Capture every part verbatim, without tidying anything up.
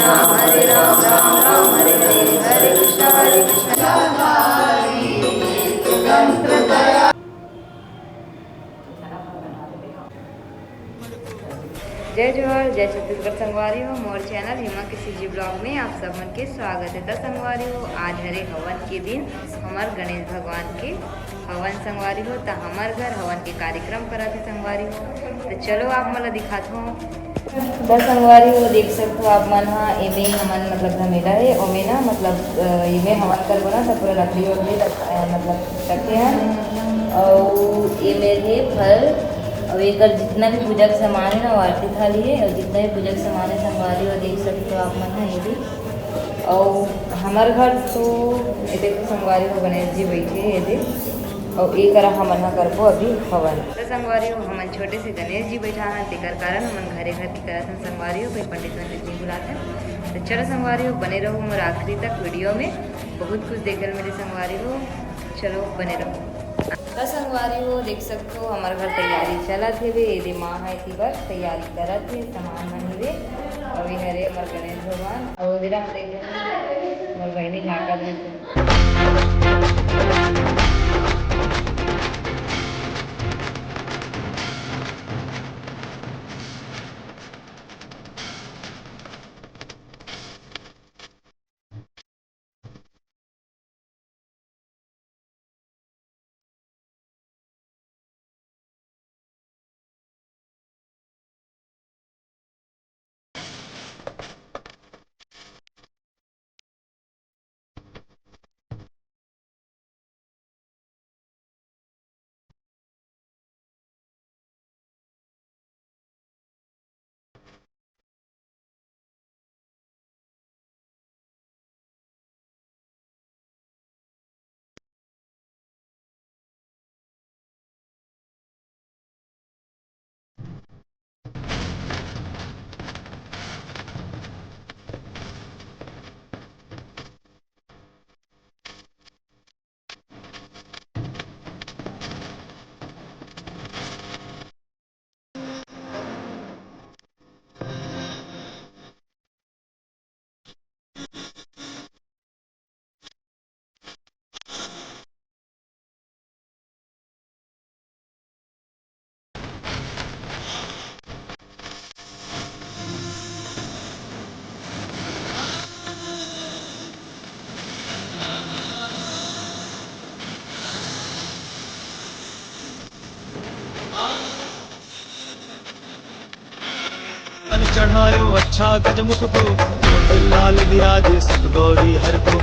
हरे राम, राम राम, हरे हरे, हरे कृष्णा, हरे कृष्णा। जय जोहार, जय छत्तीसगढ़ संगवारी हो। मोर चैनल हेमा के सीजी ब्लॉग में आप सब मन के स्वागत है। त संगवारी हो, आज हरे हवन के दिन, हमर गणेश भगवान के हवन संगवारी हो। त हमर घर हवन के कार्यक्रम करत हे संगवारी हो। त चलो आप मन ला दिखात हो। त संगवारी हो, देख सकत हो आप मन ह, एमे हमन मतलब धमेला हे, ओमे ना मतलब, अ, एमे हवन करबो ना, त पूरा लकड़ी वकड़ी रख-, अ, मतलब रखे हन। अउ एमे हे फल, अउ एकर जितना भी पूजा के सामान हे ना, वो आरती थाली हे, अउ जितना भी पूजा के सामान हे संगवारी हो, देख सकत हो आप मन ह, ये भी। अउ हमर घर तो ये देखो संगवारी हो, गणेश जी बैठे हे, ये देख। अउ ए करा हमन ह करबो अभी हवन। त संगवारी हो, हमन छोटे से गणेश जी बैठा हन, तेकर कारण हमन घरे घर के करत हन संगवारी हो, कोई पंडित वंडित नहीं बुलात हन। त चलो संगवारी हो, बने रहो मोर आखिरी तक वीडियो में, बहुत कुछ देखे ल मिली संगवारी हो। चलो बने रहो। त संगवारी हो, देख सकत हो हमर घर तैयारी चलत हेवे, एदे माँ ह एती बर तैयारी करत हे, सामान मन हेवे। अउ ये हरे हमर गणेश भगवान, अउ एदे राम देख मोर बहिनी नाका दे। चढ़ायो अच्छा गजमुख को, लाल विराजे सब गौरी हर को।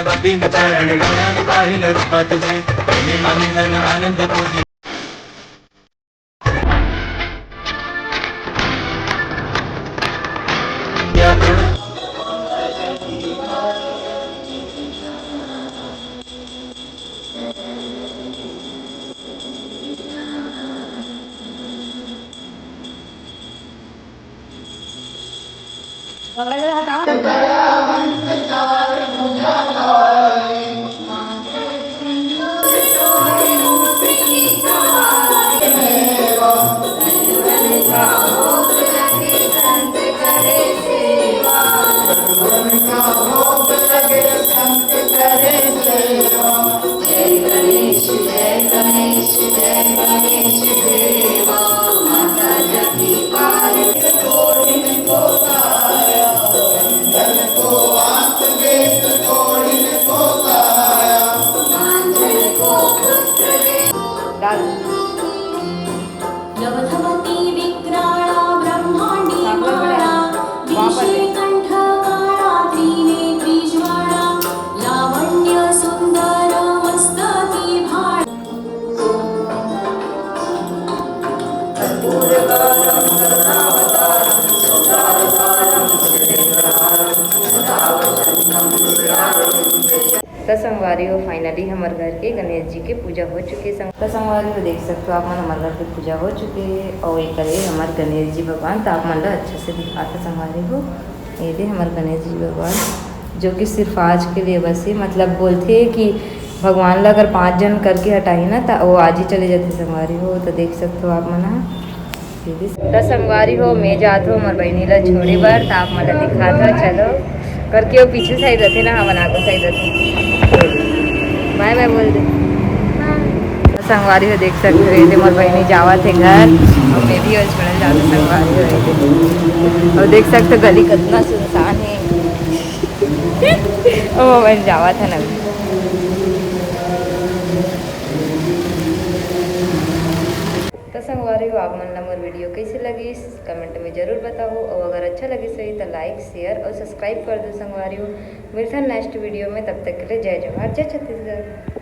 दिन चरण गणन पाहिल रूप तुझे, प्रेमी मनी नन आनंद पूजी। त संगवारी हो, finally हमर घर के गणेश जी के पूजा हो चुके हे। संग-, त संगवारी हो, देख सकते हो आप मन, हमर घर के पूजा हो चुके हे। और एक करे हमर गणेश जी भगवान, त आप मन ला अच्छा से दिखात हे संगवारी हो। ये दे हमर गणेश जी भगवान, जो कि सिर्फ आज के लिए बस हे, मतलब बोलथे कि भगवान ला अगर पाँच जन करके हटाही ना, त वो आज ही चले जाथे संगवारी हो। त देख सकते हो आप मन ह। त संगवारी हो, मैं जात हो हमर बहिनी ला छोड़े बर, त आप मन ला दिखात हो, चलो। करके वो पीछे side रथे ना, हमन आगू side रथे। Bye bye बोल दे। त संगवारी हो, देख सकते हो, ये दे मोर बहिनी जावत हे घर, और मैं भी और छोड़े जात हो संगवारी हो, ये दे। और देख सकते हो, गली कितना सुनसान हे। ओ, बहन जावत हे ना। त संगवारी हो, आप मन ला मोर video कइसे लगिस, comment में जरूर बताओ, और अगर अच्छा लगिस होही त like, share और subscribe कर दो संगवारी हो। मिलथन next video में, तब तक के लिए जय जोहार, जय छत्तीसगढ़।